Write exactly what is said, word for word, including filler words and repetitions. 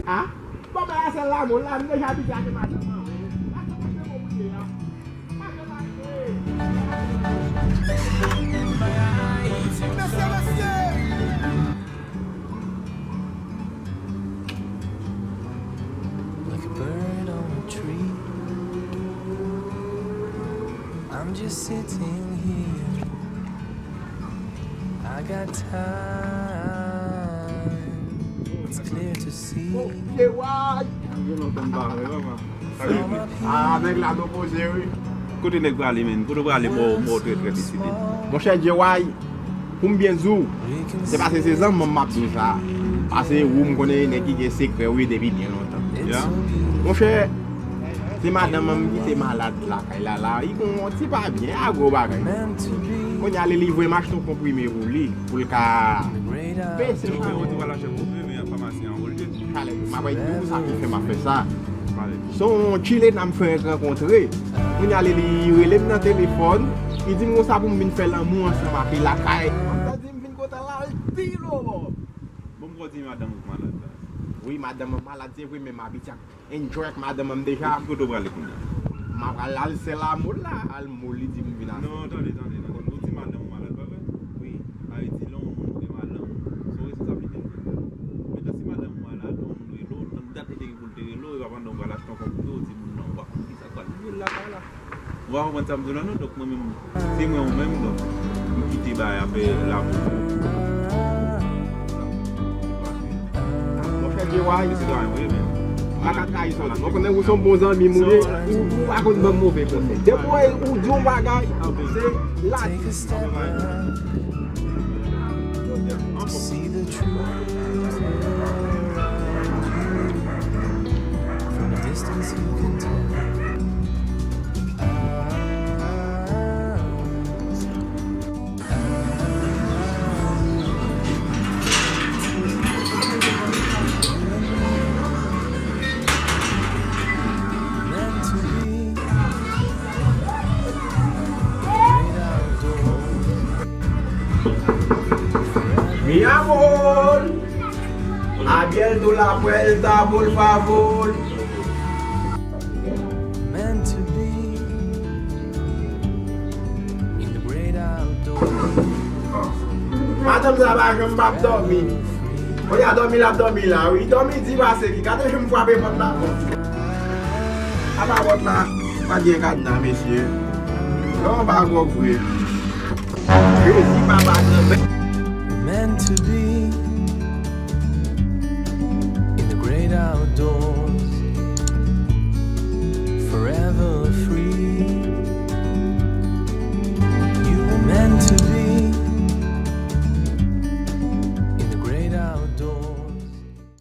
A? Bon, men a sèl lanmou la, m deja abitye ak madanm mwen. Madanm mwen se bon pou ye a. Madanm mwen se Mesye, mesye! Like a bird on a tree. I'm just sitting here. I got time. It's clear to see. Bon, J Y. Sa gen lontan m pa wè, papa. Sa gen lontan. Ah, nèg la nou poze, wi. Kote nèg prale, menn? Kote w prale, mò, mò trè, trè deside? Monchè, J Y, pou m byen di w, se pase se zanmi m m ap di w sa. Pase ou, m konnen nèg ki gen sekrè, wi, depi byen lontan. Ya. Monchè, se madanm an m ki te malad lakay la, la. Li gon ti pa byen, a gwo bagay. Kounye a, li, li voye m achte yon konprime pou li, pou l ka pese. Ou te pral achte konprime, men famasi an olye. Talè, m ap di w sa ki fè m ap fè sa. Se yon Chilena m fenk rankontre. Kounye a, li, li rele m nan telefòn. Li di m konsa pou m vin fè lanmou ansanm ak li lakay. Li di m vin kontan la, l pile w. Bon, m kwè w di madanm ou malad la. Wi, madanm mwen malad, se vre, men m abitye ak enjoy ak madanm mwen deja. Ki kote w prale kounye a? M ap pral al sè lanmou la, al moli di m vin achte. Non, tande, tande, tande. Ou di madanm ou malad, pa vre? Wi. Sa vle di lè yon moun gen madanm, se yon responsablite l pran. Mentnan, si madanm ou malad, yon moun rele w, nan dat li te gen pou l te rele w, e pa pandan w pral achte yon konprime, w di moun nan, ou pa konn ki sa k pral rive l lakay la. Ou pa konprann sa m di w la non, donk mwen menm, se mwen ou menm, donk m kite bagay afè lanmou. Monchè J Y, se travay mwen ye, men. M pa ka trayi sa w di. Mwen konnen ou se yon bon zanmi m ou ye, ou, ou pa konn ban m move konsèy. Depi w wè ou di yon bagay, se la. See the truth around you. From a distance you can tell. Meant to be. Mi amor, abierto la puerta, por favor. Meant to be in the great outdoors. Madanm sa pa janm p ap dòmi. Kounye a dòmi l ap dòmi la, wi. Dòmi di pase ki. Gade jan m frape pòt la. Apa pòt la pa gen kadna, mesye. Non, pa gwòg vre. Jezi, papa, granmè. Meant to be